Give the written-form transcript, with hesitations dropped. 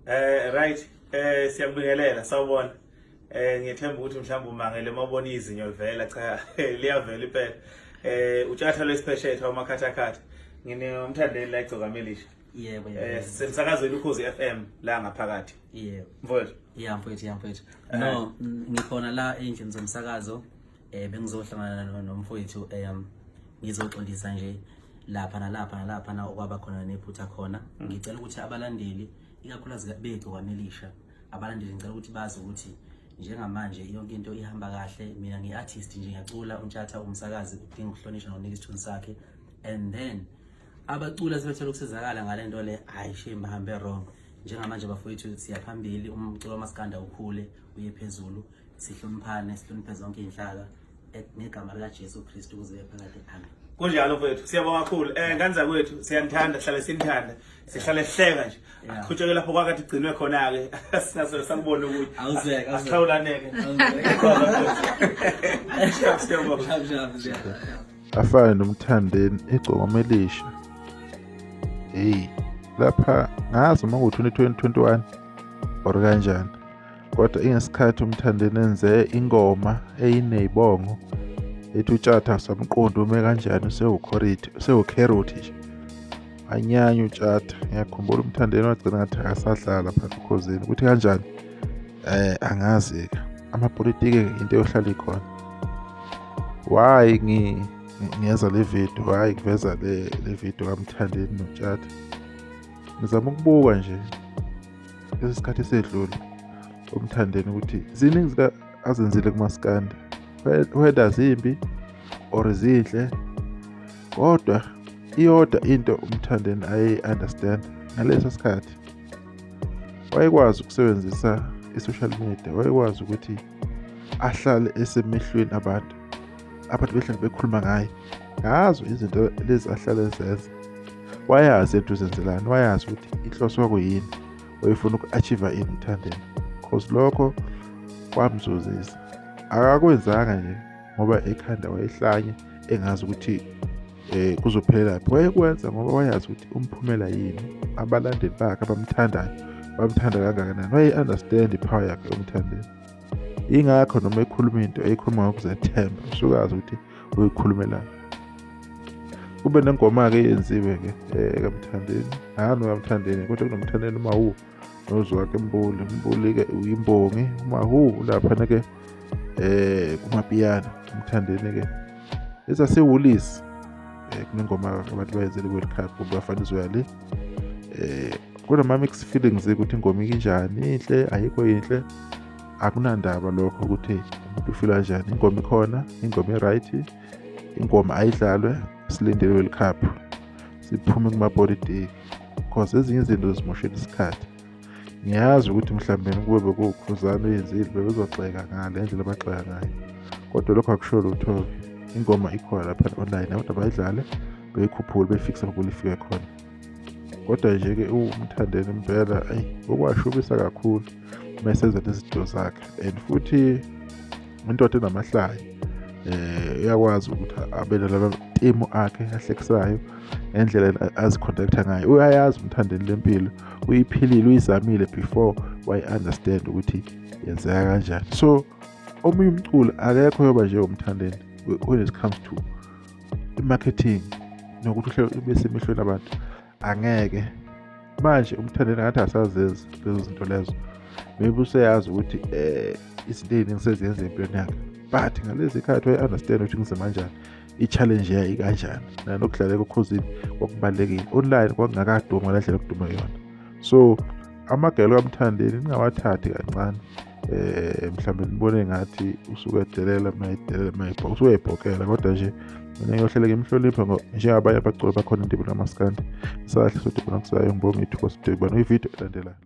Right, siyakubingelela, sawubona. Ngiyethemba ukuthi mhlawumbe umangele mawubona izinyo livela, cha, liyavela impela. Utshatha lwesipheshetha umakhathakhatha. Nginomthandeli la eGcokama Elisha. Yebo. Semsakazweni Ukhozi FM la ngaphakathi. Yebo. Mfowethu. Yeah mfowethu, yeah mfowethu. No, ngikhona la endlini zomsakazo. Bengizohlangana nomfowethu, ngizoxolisa nje lapha nalapha nalapha na okwaba khona nephutha khona. Ngicela ukuthi abalandeli, ikakhulukazi beGcokama Elisha, abalandeli, ngicela ukuthi bazi ukuthi njengamanje yonke into ihamba kahle. Mina ngi-artist nje, ngiyacula. Untshatha umsakazi udinga ukuhlonishwa nokunika isithunzi sakhe, and then abaculi asebethola ukusizakala ngale nto le, hayi shame, bahambe wrong. Njengamanje bafowethu, siyaphambili, umculo wamaskanda ukhule uye phezulu, sihloniphane, sihloniphe zonke iy'nhlaka ngegama likaJesu Kristu kuze phakade, amen. Kunjalo mfowethu, siyabonga kakhulu. Ngane zakwethu, siyanithanda, sihlale sinithanda. Sihlale sihleka nje. Aqhutsheke lapho kwakade igcinwe khona ke. Sinaso sakubona ukuthi. Awuzeke, awuzeke. Asixhawulaneke. Siyabonga. Shap, shap, shap. Afane noMthandeni, iGcokama Elisha. Hey, lapha ngazi uma ku-2021 or kanjani, kodwa ingesikhathi uMthandeni enze ingoma eyineyibongo ethi uTshatha samqondo ume kanjani, usewukhorithi, usewukherothi nje, anyanya uTshatha. Ngiyakhumbula uMthandeni wagcina ngathi akasadlala phakathi okhozini, ukuthi kanjani, angazi-ke, amapolitiki into eyohlala ikhona. Why ngiyenza le video? Why ngiveza le video kaMthandeni noTshatha? Ngizama ukubuka nje lesikhathi esedlule uMthandeni ukuthi ziningi azenzile kumaskandi, whether zimbi or zinhle, kodwa iyodwa into uMthandeni aye-understand ngaleso sikhathi, wayekwazi ukusebenzisa i-social media, wayekwazi ukuthi ahlale esemehlweni abantu, abantu behlale bekhuluma ngaye ngazo izinto lezi ahlale ezenza. Wayazi into uzenzelani, wayazi ukuthi inhloso kwakuyini, wayefuna uku-achieve ini uMthandeni, cause lokho kwamzuzisa. Akakwenzanga nje ngoba ekhanda wayehlanye engazi ukuthi kuzophelela phi. Wayekwenza ngoba wayazi ukuthi umphumela yini, abalandeli bakhe abamthandayo bamthanda kangakanani. Waye-understand i-power yakhe uMthandeni, ingakho noma ekhuluma into eyikhuluma ngokuzethemba, usukazi ukuthi uyikhulumelani. Kube nengoma-ke eyenziwe-ke kaMthandeni, hhayi nokaMthandeni, kodwa kunoMthandeni uMawu noZwakhe Mbuli. Mbuli-ke uyimbongi, uMahu laphana-ke kumapiyano, uMthandeni-ke esasewulisi. Kunengoma abantu bayenzele i-World Cup kubafana izoya le. Kunama mixed feelings ukuthi ingoma injani, inhle, ayikho yinhle, akunandaba lokho ukuthi umuntu ufila kanjani. Ingoma ikhona, ingoma i-right, ingoma ayidlalwe, silindele World Cup, siphume kumapolitiki, cause ezinye izinto zimoshela isikhathi. Ngiyazi ukuthi mhlawumbe kube bekuwuKhuzani oyenzile, bebezogxeka ngale ndlela abagxeka ngayo, kodwa lokho akusho lutho-ke. Ingoma ikhona lapha online, abantu abayidlale, beyikhuphule, beyifikise lapho lifike khona. Kodwa nje-ke uMthandeni impela, ayi, okwashubisa kakhulu mesenza lezi zinto zakhe, and futhi indoda enamahlaya, uyakwazi ukuthi abe nalama timu akhe ahlekisayo ngendlela aziconducta ngayo. Uyayazi uMthandeni lempilo, uyiphilile, uyizamile before wayi-understand ukuthi yenzeka kanjani. So omunye umculo akekho yoba nje uMthandeni when it comes to i-marketing nokuthi uhlelo ube semehlweni abantu, angeke. Manje uMthandeni ngathi asazenzi lezo zinto lezo, maybe useyazi ukuthi izinto ey'ningi seziyenza empilweni yakhe, but ngalezi khathi waye-understand ukuthi kunzima kanjani, i-challenge yayo ikanjani, nanokudlalela okhozini kwakubalulekile. Online kwakungakadumi ngale ndlela okuduma yona. So amagelo kaMthandeni ningawathathi kancane, mhlawumbe nibone ngathi usuke edelela, mayidelela, mayibhoka, usuke ebhokela, kodwa nje mina ngiyohlele ngimhloniphe njengabanye abaculi bakhona endimeni kamaskandi. Sahle sodibana kusayo, ngibonge ithuba, sidibana kwividiyo elandelayo.